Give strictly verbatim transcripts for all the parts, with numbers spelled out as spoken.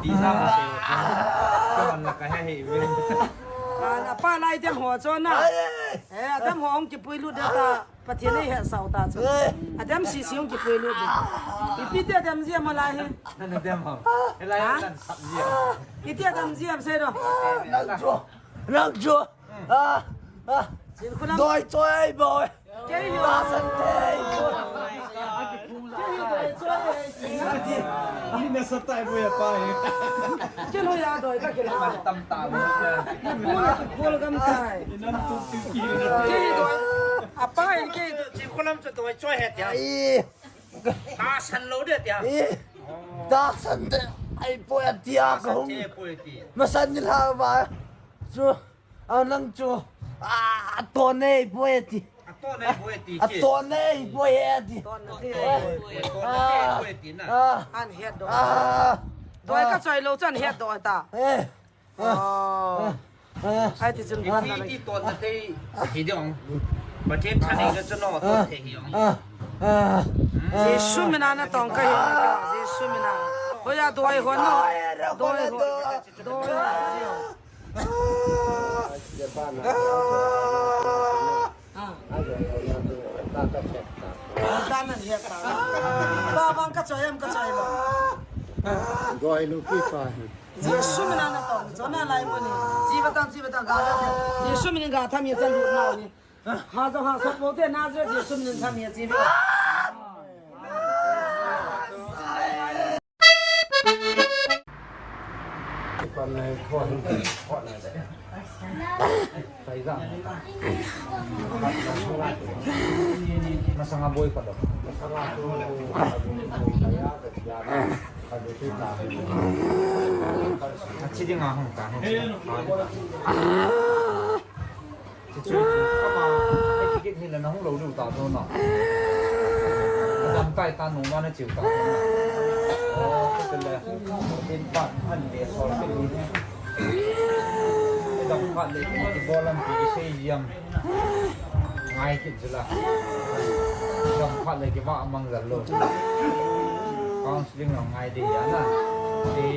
Ti sa ma se. Ka man la ka he he ve. A, a pa lai dem ho chu na. Eh, a dem ho hung kipui lut de ta. Pathen ei hetsah u ta chu. A dem sisi hung kipui lut de. Ipi ti a dem jia ma lai he. Na dem ho. He lai ha? Na sap jia. Iti a dem jia sei do. Nang chu. Nang chu. Ah, ah. Sin khu lam. Doi choi boi. Kei hi. Tahsan te boi. Kei hi doi choi. Ni na sa tai boi a pa hi. Kei lo ya doi ka kei la. Tam tam. Ni pu na tu khol gam tai. Ni nam tu tu ki. Kei hi doi. A pa hi kei. Sin khu lam chu doi choi he tia. Ai. Tahsan lo de tia. Ai. Tahsan te. Ai poi a tia ka hung. Tahsan te poi ti. Masan ni la ba. Chu. A nang chu, a, a to nei boi ti. A to nei boi ti. A to nei boi ti. To na ti. A to na ti boi ti na. A. An het do. A. Doi ka choi lo chan het do ta. Eh. Oh. A. Ai ti chun. Ipi ti to na ti hi dong. Pathen thanei ka chun no to te hi dong. A. A. Jesu mina na tong ka hi. Jesu mina. Hoya doi hon no. Doi hon. Doi hon. Jesu mina na tong, chona lai mo ni. Jiba tang, jiba tang, ga, ga. Jesu mina ga tham ye chan lut na ni. Ha jong ha sot mo te na je Jesu mina tham ye jiba. Masanga boi pa do. Achi ding a hung ta hung. Chuchu, ama, ei kikit hi le na hung lou diu ta chu na. Dam tai ta nung ma na chiu ta chu na. Oh, kei le, in pa, an le sol kei ni. Dam pa le, kibol lam, kisei jam. Ngai kit chu la. Dam pa le, kiva mang jal lou. Counseling lang ngai di ya na. Ti.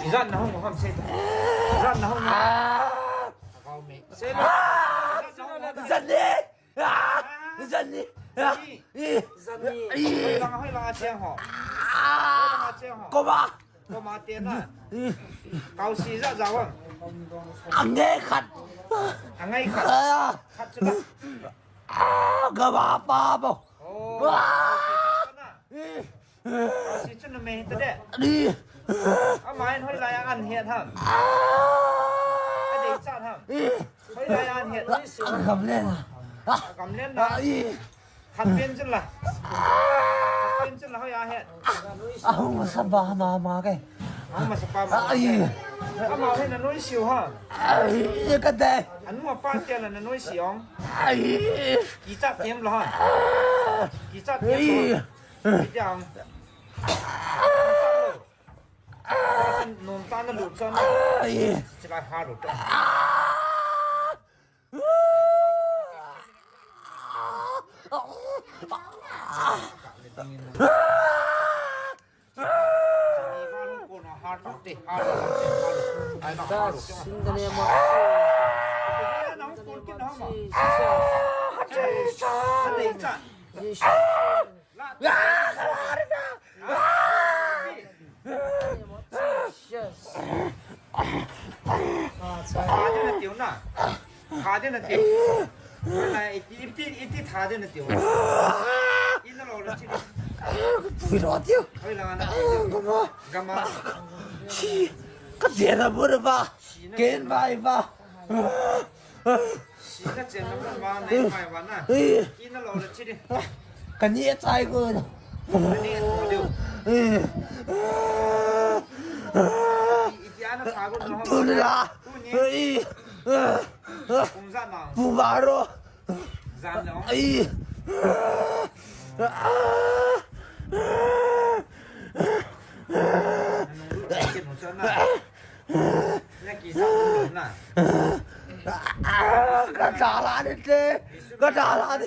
Ijat na hung ham sei. Ijat na hung. Sei. Ijat ni. Ijat ni. Ijat ni. Hoi lang, hoi lang a cheng ho. Hoi lang a cheng ho. Koma. Koma te na. Kau si ja ja wang. Angai khat. Angai khat. Khat chu la. Gama pa bo. Oh. Si chu numei ta de. Ama in hoi lai a an het ham. A dei chat ham. Hoi lai a an het. Gam len. Gam len na. Khat pen chun la. Khat pen chun la hoi a het. Ahung masa ba ma ma ke. Ahung masa ba ma ma ke. Ama hin na noise u ham. Ai, ka de. Anu apa te la na noise ong. Ai. Kichat tem lo ham. Kichat tem lo ham. Kichat lo. Nom ta na lut sa na. Ai. Chilai ha lut. Tha ding na tiu na. Tha ding na tiu. Iti, iti, iti tha ding na tiu. Ina lo la chi. Pui lo tiu. Hoi la na. Gama. Gama. Chi. Ka dia na bu ba. Ken bai ba. Si na chen na ba na ba na. Ina lo la chi di. Ka ni chai ko. Ka ni ko di. Iti ana tha ko no. Tu la. Tu ni. Kum za na. Pu ba ro. Za na. Ai. Ka dala ni te. Ka dala ni.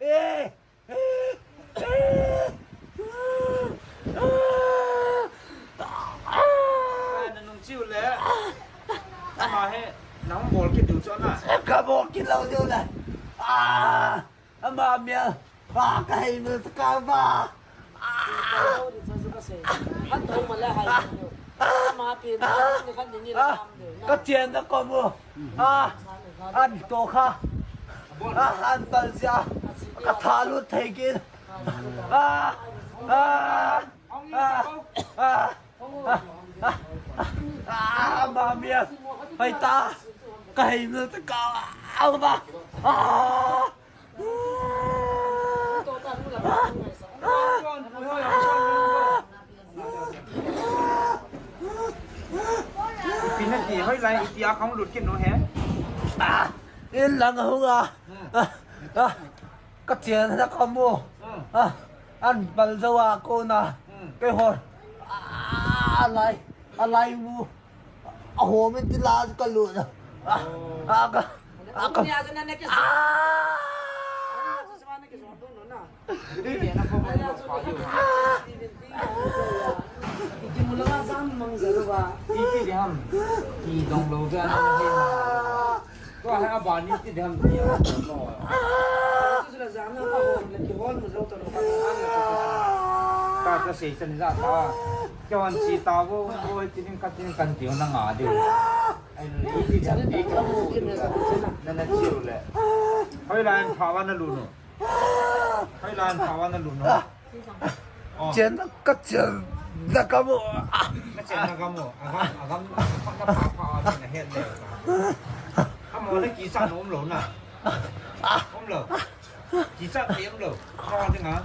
Eh. Eh. Eh. Ka nung chiu le. Ama he, nang bol kit diu chu na. Ka bol kit lou diu le. Ah. Ama mia. Ah, ka hei mil ta ka ba. Ka chien na ko mu. Ah, an to kha. Ah, an pal sia. Ka tha lut thei kit. Ah, ah, ah, ah, ah, ah, ah, ma mia. Hai ta. Ka hei mil ta ka. Ah, ba. Ah. Ipi nati, hoilai, ipi a kong lut kit no he? Ah, in lang hung a. Ah, ah, ka chien na ka mu. Ah, an pal zo a ko na. Keiho. Ah, lai, a lai mu. A home ti la ka lut na. Ah, ah, ka, ah, ka. Ah. Iti diham. Iti dong lo ga na he. Ko ha ba ni ti diham ti ya. Ka, ka sei chan ja ta. Keiman chi ta vo, vo, tinin ka tin kan tiu na nga diu. Ai, ni ti chan ti ka mu diu na, na chiu le. Hoilai in pha va na lut u? Hoilai in pha va na lut u? Oh. Chen ka chen da ka mu. Ka chen da ka mu. Agam, agam, ka pha pha na het le. Amo na kichat nom lou na. Om lou. Kichat te om lou. Ka ding a.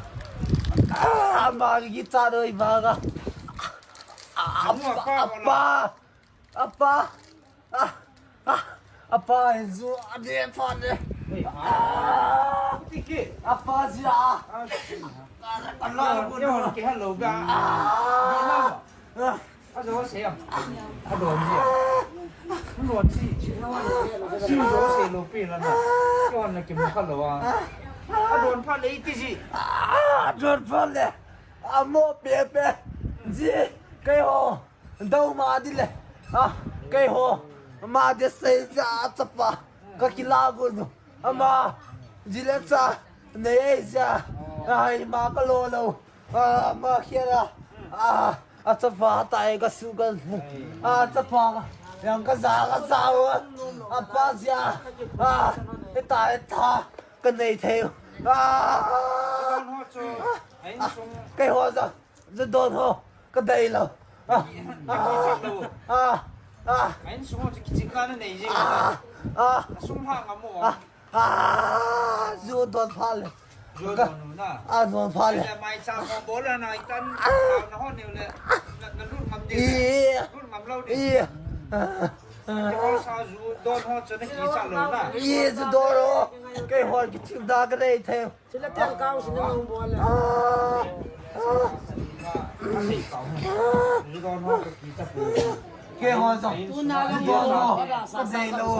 Ah, ama kichat oi ba ga. Amo apa, apa, apa. Ah, ah, apa, zu, ade, apa, de. Hei, ha. Ah, tiki. Apa, zia. Ah, Allah, yo, yo, ke hello ga. Ah, ah. A jo se a. A don ji a. A don ji, ji na wa. Si jo se lou pi la na. Ko na ki mo kha lou a. A don pha le ti ji. A don pha le. Amo pe pe. Ji. Keiho. Dou ma di le. A, keiho. Ma di sei ja chapa. Ka kila gu nu. Ama, ji le cha, nei ei ja. Ai, ma ka lo lo. A, ma khia la. A, a chapa ta e ka su ka. A, chapa. Yang ka za ka za wa. A pa ja. A, e ta e ta. Ka nei thei. A. Keiho ja. Zu don ho, ka dei lou. Ah, ah, ah, ah. Ai, insung ho chu kiching na nei jing. Ah, ah. Sum ha ngam mo. Ah, ah, zu don pha le. Zu don u na. Ah, don pha le. Mai cha ko bol na itan, na ho ne le. Na, na lut ngam de. Lut ngam lou de. Ih. Ah, ah. Ko sa zu don ho chu na kicha lou na. Ih, zu don ho. Keiho kiching da ka nei thei. Sila tiang kau sila nong bol le. Keiho jong. Tuna la bol le. Ka dei lou.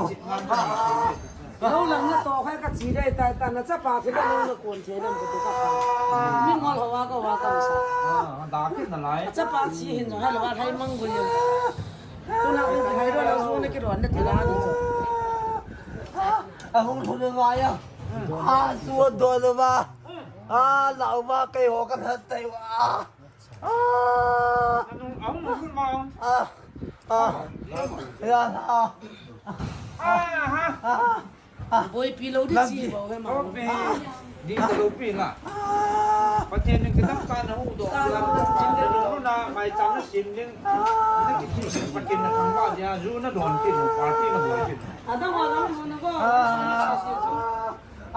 Lou lang na to khai ka chi dei tai ta na chapa sila nong na kon che lam ka tu ka. Mi ngol ho wa ka wa ka sa. Da kit na lai. Chapa chi hin jong hai lo wa hai mang gu ye. Tuna u hai lo la su na ki ron na ti la ni. A hung thun va ya. A, zu don va. A, lau va, keiho kan hat tai va. A. A, a. Ya, a. A. Boipi lou di chi bo he ma. Di ka lou pi la. Pathen in kidang ka na hu do. Sim le lou na mai chang na sim ling. Na ki sim Pathen na thang ba dia zu na don ki lou party na bol ki. Ada wa lang mo na ko.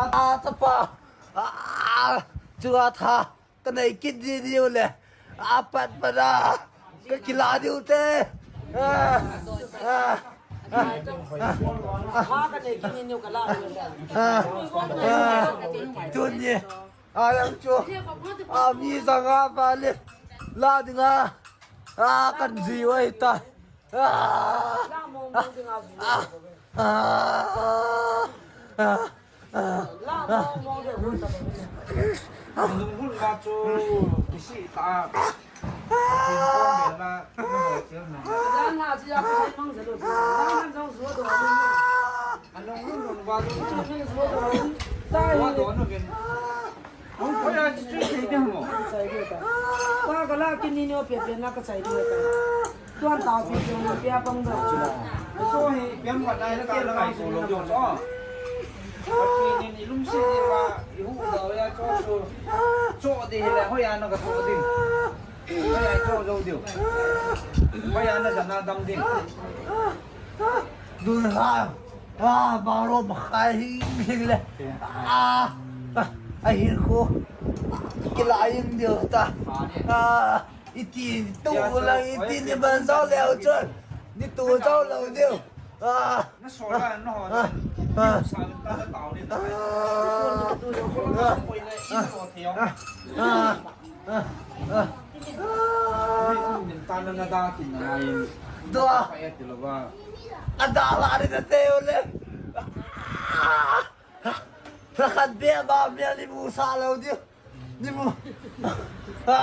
A, a, chapa. A, chu a tha. Ka nei kit di diu le. A pat pat a. Ka kila diu te. A, a, a, a. Ka nei kit ni niu ka la diu te. A, a. Tun ni. A yang chu. A mi jang a pa le. La ding a. A kan ji wai ta. A. La mong mong ding a ji. A. A. A. A. La mong mong ding a ji. Nung hun la chu kisi ta. Kin kon be la, na mo chel na. Jan ha chi ya ko mang ze lo. Jan han jong zu do ni. Anung hun hun wa lu. Zu do ni. Ta wa do no gen. Hung ko ya chi chu sei de mo. Sai de ta. Wa ka la kin ni no pe pe na ka sai de ta. Tuan tao pi chung na pia pang do. Cho hi pian wa dai la ka la kai so lo jo cho. Pi ni ni lum si ni wa i hu do ya cho cho. Cho de le ho ya na ka cho din. Ho ya cho jo diu. Ho ya na ja na dam din. Dun ha. A, baro makhai hing hing le. A, a, a hing ko. Kila hing diu ta. A, iti tu lang iti ni ban sao leo chun. Ni tu sao leo diu. A. Na so la na ho. A. Sa ta ta tao ni ta. A. A. A. A. Min ta na na da kin na yin. Do. Pa ya ti lo ba. A da la ri na te o le. Na khat be ba mi ni mu sa lo diu. Ni mu. A,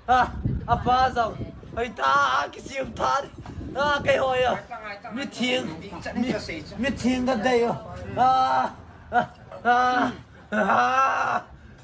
a, a pa jong. Hoi ta, a, kisim ta. A, kei hoi a. Mi thing. Mi, mi thing ka dei o. A, a, a, a.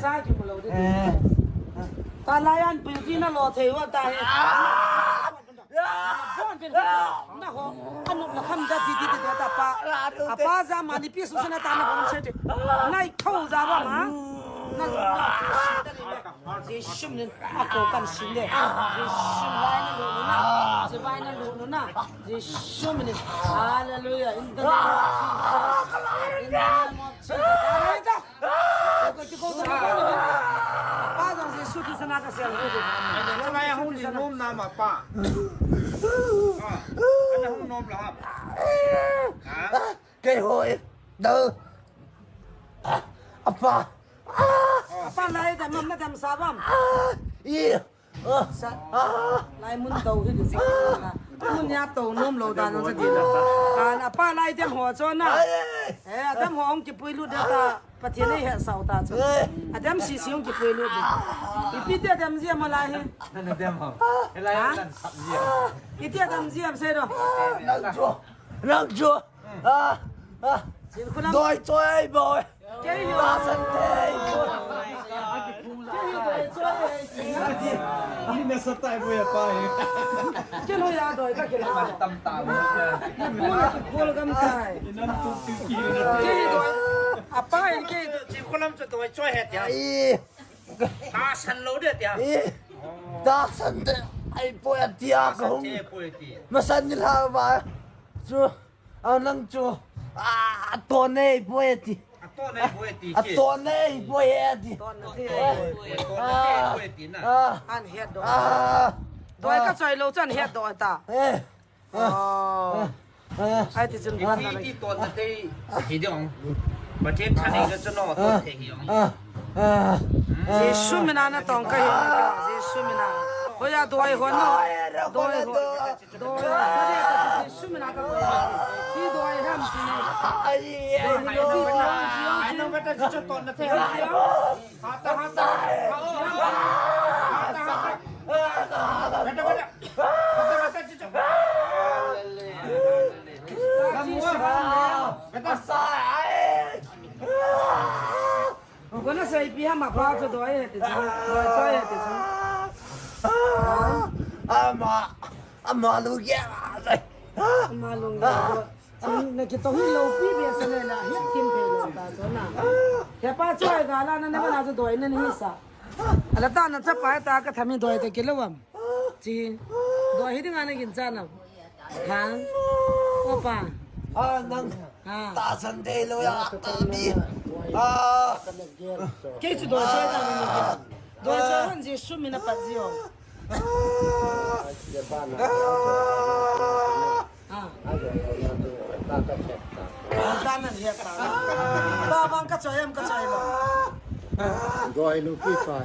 Sa ki mu lo de. Ta la yan pi pi na lo thei wa ta he. Bon pen na ho. Anu la kham da di di di da pa. Apa za ma ni pi su na ta na bon se de. Nai khau za ba ma. Na lo na. Jesu min a ko kan sin de. Jesu lai na lo na. Jesu min. Hallelujah. In the name of Jesus. In the name of Jesus. Kei hoi. Dal. Apa. Apa lai da mam na dam sa bam. I. Sa, lai mun to hi di sa. Mun ya to nom lo da no sa di. An apa lai dem ho cho na. Eh, dem ho ong ki pui lu da ta. Pathian ei hetsau ta chu. Adam sisi ong kipui lut. Ipi ti Adam jia ma lai hi. Adam ho. Elai Adam sap jia. Iti Adam jia sei do. Nang chu. Nang chu. Ah. Ah. Doi choi boy. Kei hi. Ta san te. Kei hi doi choi. Ani na sa tai boy pa hi. Kei lo ya doi ka kei lo. Tam tam. Ni pul ki pul gam tai. Inam tu ki ki. Kei hi doi. Apa in kei. Chi kulam chu doi choi he tia. Ai. Ta san lo de tia. Ai. Ta san de. Ai poi tia ka hung. Che poi ti. Ma san ni la ba. Chu. A nang chu. A to nei poi ti. A to nei poi ti. A to nei poi ti. To na ti. To na ti poi ti na. An he do. Doi ka choi lo chan he do ta. Eh. Oh. Ai ti chun. Ipi ti ton na te hi ding. Pathen thanei na chun no ton te hi ding. Jesu mina na tong ka hi. Jesu mina. Hoya doi hon no. Doi hon. Doi. Jesu mina ka ko. Ti doi ham ti. Ai ai. Ai no ka ta chu ton na te. Hata hata. Hata hata. Beta beta. Kona sai pi hama pa chu doi he te chu. Doi choi he te chu. Ama, ama lu ya. Ama lu ya. Na ki to hi lo pi be sa le la, hi kim pe lo ta chu na. He pa choi ga la na na na chu doi na ni sa. Ala ta na cha pa ta ka thami doi te ki lo am. Chi. Doi hi dinga na gin cha na. Ha? Opa. Ah, nang. Ha. Ta san de lo ya, ta mi. Ah. Kei chu doi choi na ni. Doi choi han Jesu mina pat ji o. Ah. Ta nan hiat ta. Ta bang ka choi em ka choi lo. Doi lu ki pa.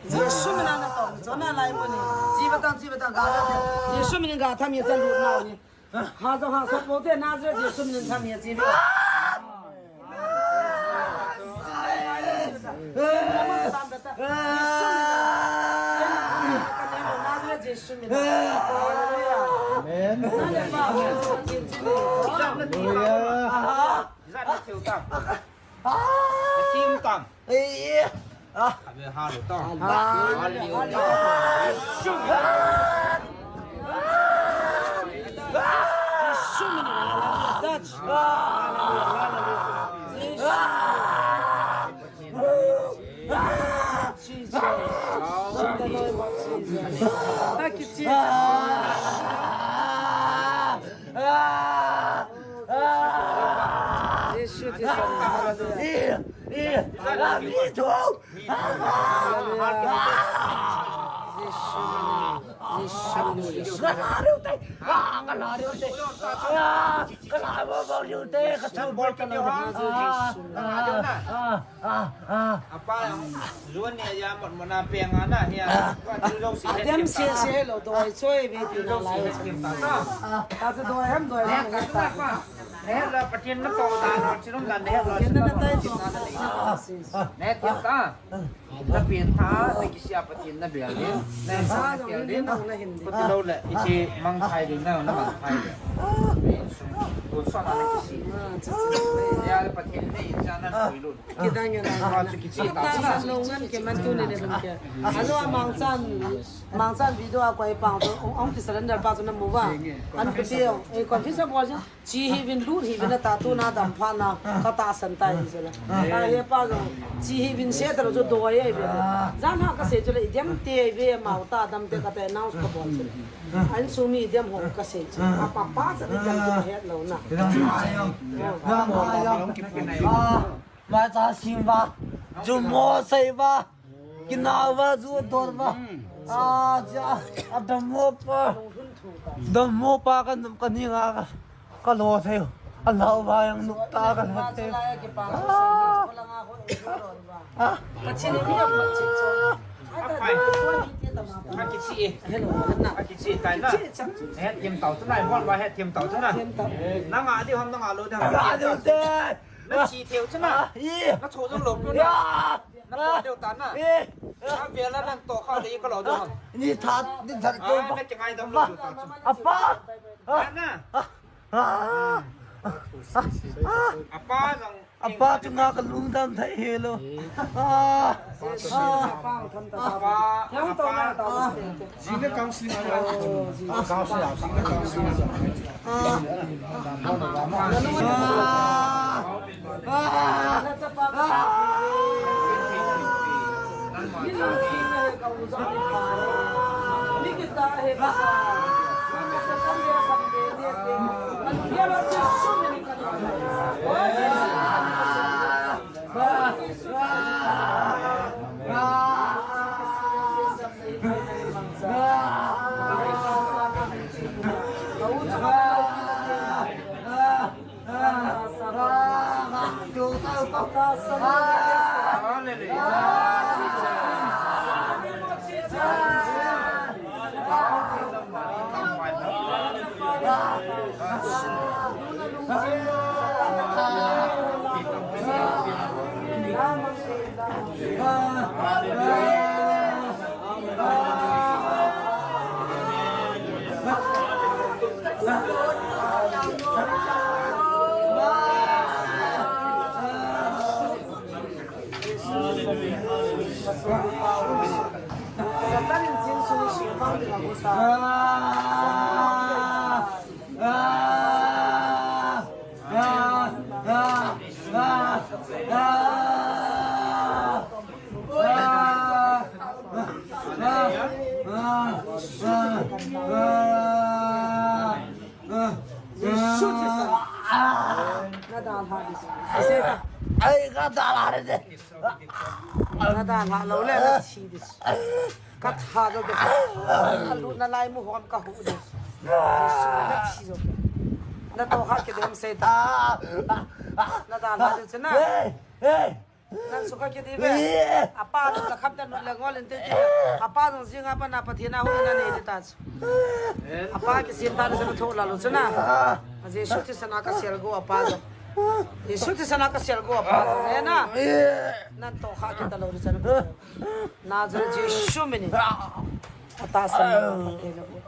Jesu mina na tong, chona lai mo ni. Jiwa tang, jiwa tang, ga tang. Jesu mina ga tham ye chan lut na ni. Ha jo ha so po te Nazareth Jesu mina tham ye jiwa. Jesu mina. Nazareth Jesu mina. Hallelujah. Amen. Hallelujah. Hallelujah. Hallelujah. Hallelujah. Hallelujah. Adam se se lo doi choi ve ti na lai. Ta doi ham doi ham. He la Pathen na to dan, Pathen na dan, he la Pathen na tai to. Ne, thiam ta. Na pian tha, na kisih a Pathen na bel ding. Na sa na bel ding. Kati lo le, hiche mangthai ding na, na mangthai ding. Kon sa na kisih. Ya, Pathen ne in sa na koi lo. Kidang ya na. Ka chu kisih ta. Sa no ngan ke man tu ne le dum ke. Alo a Mangchan, Mangchan video a koi pang to, ong ki surrender pa to na mu va. An pe ti, eh, confess a bol. Chi hi vin lut hi vin a ta tu na dam pha na ka ta san ta hi sela. Ta he pa jong chi hi vin se ta lo chu do ai ai ve. Jan ha ka se chu le idem te ai ve mau ta dam te ka te announce ka bol chu le. An su mi idem ho ka se chu. A pa pa sa ni dam chu ka het lo na. Mai ta sing va. Ju mo sai va. Kinau va, ju dor va. A, ja, a dam mo pa. Dam mo pa ka, ka ni nga ka, ka lo thei. A lau va yang nuk ta ka lo thei. A. A. Ka kichi e. Ka kichi tai na. He thiam tau chu na, bon va he thiam tau chu na. Na nga di hom na nga lo di hom. Nga di te. Na chi thei chu na. A, i. Na cho jong lo pu na. Ya. Na to deu ta na. Eh. Na ve la nan to kha le ka lo deu. Ni that, ni that ko. Ai, na kingai dam lo ta. Apa? Na. Ah. Apa jong. Apa tu nga ka lungdam thei he lo. Ah. Apa. Apa. Jing le counseling a. Counseling, jing le counseling a. Satan in jing sung sung bang ding a gusa. Jesu Christa. Na dalha di. Ai, ka dalha di. Na dalha lou le, na thi di. Ka tha jo di. Ka lut na lai mu hom ka hu di. Jesu na thi jo. Na to kha kidem sei ta. Na dalha di chu na. Hey, hey. Nan sukha kiti ve. Apa jong la kham ta nu le ngol inte ti. Apa jong jing apa na Pathen a hung na nei ti ta chu. Apa kisin ta na sa tho la lo chu na. A Jesu Christa na ka sel go apa jong. Jesu Christa na ka sel go apa jong. E na. Nan to kha kita lo ri chan. Nazareth Jesu min in. Ata san na Pathen a bu.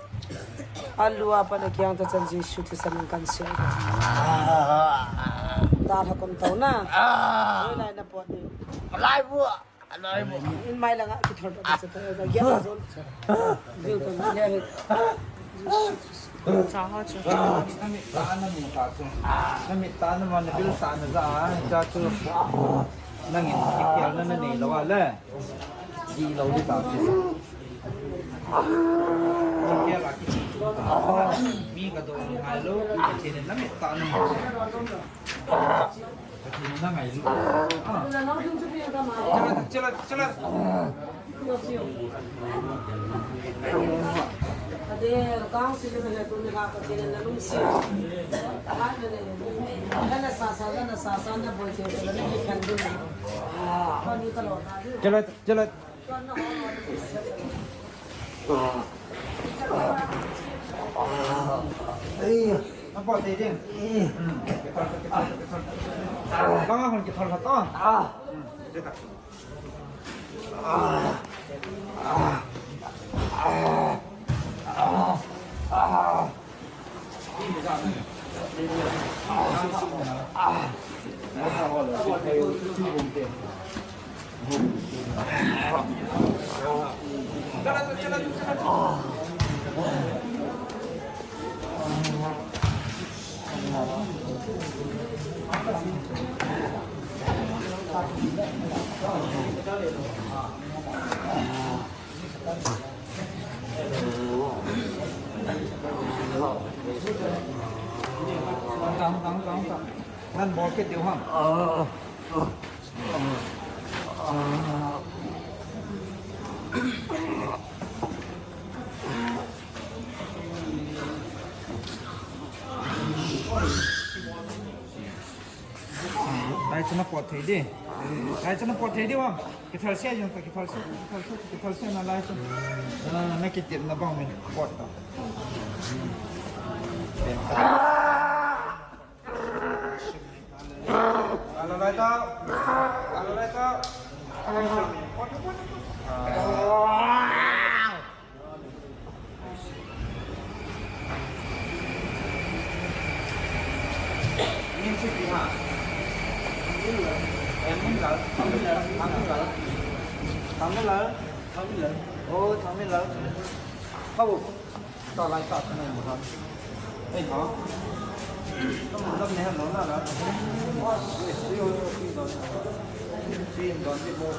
Alu apa na kiang ta chan Jesu Christa min kan sel. Dalha kon tau na. Oi lai na pot ni. Lai bu. Lai bu. In mai langa ki thor ta sa ta. Gia ta zon. Vil ta ya he. Cha ho chu. Na mit ta na mu ta chu. Na mit ta na ma na bil ta na za. Cha chu. Nangin kikhel na na nei lo a le. Di lo di ta chu. Kikhel a kichi chu. Mi ka do ngai lo, ka che ne na mit ta na. Ka che ne na ngai lo. Ah. Chala, chala, chala. Chala, chala. Ei. Napa te ding. Hmm. Kithol, kithol, kithol. Bang a hon kithol khat, ah. Hmm. Dita. Tang, tang, tang, tang. Nan bol kit diu ham. Lai chu na pot thei di. Lai chu na pot thei di ham. Kithol se jong ta, kithol se, kithol se, kithol se na lai chu. Na, na kitepna bang min pot ta. Alo lai ta. Alo lai ta. Pot, pot, pot. Min chu ipi ham? Em, Min Lal, Thangminlal, Thangminlal. Thangminlal, Thangminlal. Oh, Thangminlal. Hao. Ta lai ta ka nai mo ham. Ei, ha. Ka mo lam ne han lo na la. Wa, eh, eh, oh, oh, eh, don. Eh, don, eh, mo.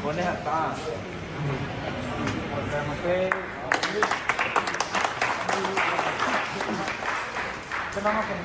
Kone hata. Kone hata. Kenapa kau?